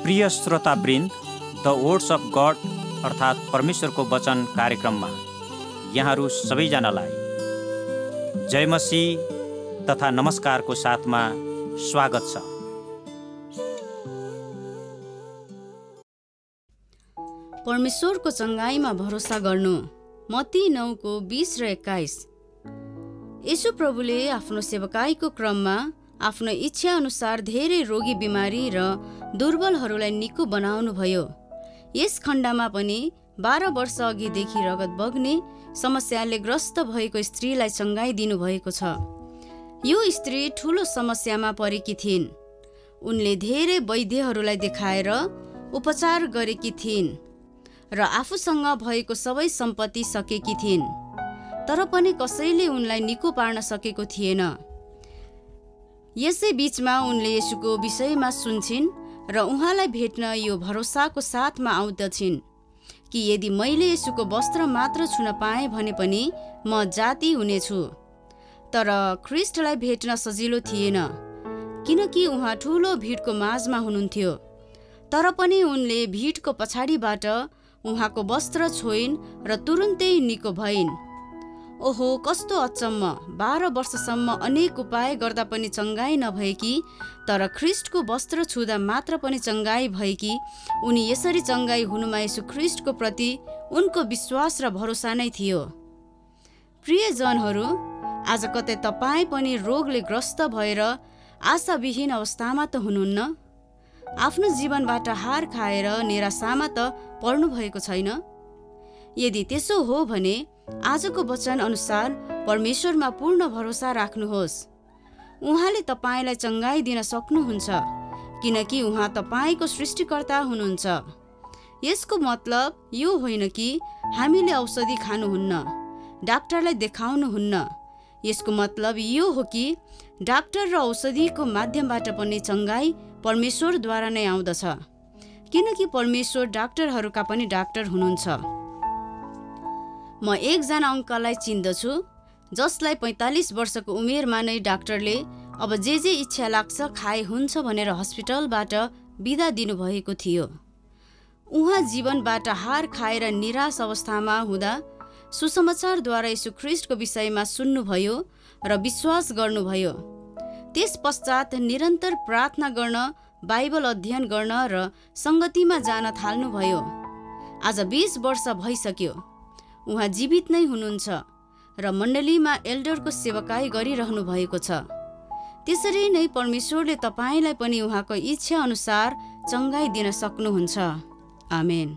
प्रिय श्रोतावृन्द, the words of God अर्थात् परमेश्वरको वचन कार्यक्रममा यहाँहरू सबैजनालाई जय मसीह तथा नमस्कारको साथमा स्वागत छ। परमेश्वरको चङ्गाइमा भरोसा गर्नु। मत्ती 9:20 र 21। येशू प्रभुले आफ्नो सेवकाईको क्रममा आफ्नो इच्छा अनुसार धेरै रोगी बिमारी र दुर्बलहरूलाई निको बनाउनुभयो। यस खण्डमा पनि 12 वर्ष अघिदेखि रगत बग्ने समस्याले ग्रस्त भएको स्त्रीलाई चङ्गाई दिनुभएको छ। यो स्त्री ठूलो समस्यामा परेकी थिइन्। उनले धेरै वैद्यहरूलाई देखाएर उपचार गरेकी थिइन् र आफूसँग भएको सबै सम्पत्ति सकेकी थिइन्, तर पनि कसैले उनलाई निको पार्न सकेको थिएन। यसै बीचमा उनले येशूको विषयमा सुन्छिन् र उहाँलाई भेट्न यो भरोसाको साथमा आउँदछिन् कि यदि मैले येशूको वस्त्र मात्र छुन पाएँ भने पनि म जाती हुनेछु। तर ख्रीष्टलाई भेट्न सजिलो थिएन, किनकि उहाँ ठूलो भिडको माझमा हुनुहुन्थ्यो। तर पनि उनले भिडको पछाडिबाट उहाँको वस्त्र छोइन् र तुरुन्तै निको भइन्। ओहो, कस्तो अचम्म! 12 वर्षसम्म अनेक उपाय गर्दा पनि चङ्गाई नभएकी, तर ख्रीष्टको वस्त्र छुँदा मात्र पनि चङ्गाई भएकी उनी यसरी चङ्गाई हुनुमा येशू ख्रीष्टको प्रति उनको विश्वास र भरोसा नै थियो। प्रियजनहरू, आज कतै तपाईँ पनि रोगले ग्रस्त भएर आशाविहीन अवस्थामा त हुनुहुन्न? आफ्नो जीवनबाट हार खाएर निराशामा त पर्नु भएको छैन? यदि त्यसो हो भने आजको वचन अनुसार परमेश्वरमा पूर्ण भरोसा राख्नुहोस्। उहाँले तपाईँलाई चङ्गाई दिन सक्नुहुन्छ, किनकि उहाँ तपाईँको सृष्टिकर्ता हुनुहुन्छ। यसको मतलब यो होइन कि हामीले औषधि खानुहुन्न, डाक्टरलाई देखाउनुहुन्न। यसको मतलब यो हो कि डाक्टर र औषधिको माध्यमबाट पनि चङ्गाई परमेश्वरद्वारा नै आउँदछ, किनकि परमेश्वर डाक्टरहरूका पनि डाक्टर हुनुहुन्छ। म एकजना अङ्कललाई चिन्दछु जसलाई 45 वर्षको उमेरमा नै डाक्टरले अब जे इच्छा लाग्छ खाए हुन्छ भनेर हस्पिटलबाट बिदा दिनुभएको थियो। उहाँ जीवनबाट हार खाएर निराश अवस्थामा हुँदा सुसमाचारद्वारा येशू ख्रीष्टको विषयमा सुन्नुभयो र विश्वास गर्नुभयो। त्यस पश्चात निरन्तर प्रार्थना गर्न, बाइबल अध्ययन गर्न र सङ्गतिमा जान थाल्नुभयो। आज 20 वर्ष भइसक्यो। उहाँ जीवित नै हुनुहुन्छ र मण्डलीमा एल्डरको सेवकाई गरिरहनु भएको छ। त्यसरी नै परमेश्वरले तपाईँलाई पनि उहाँको इच्छा अनुसार चङ्गाई दिन सक्नुहुन्छ। आमेन।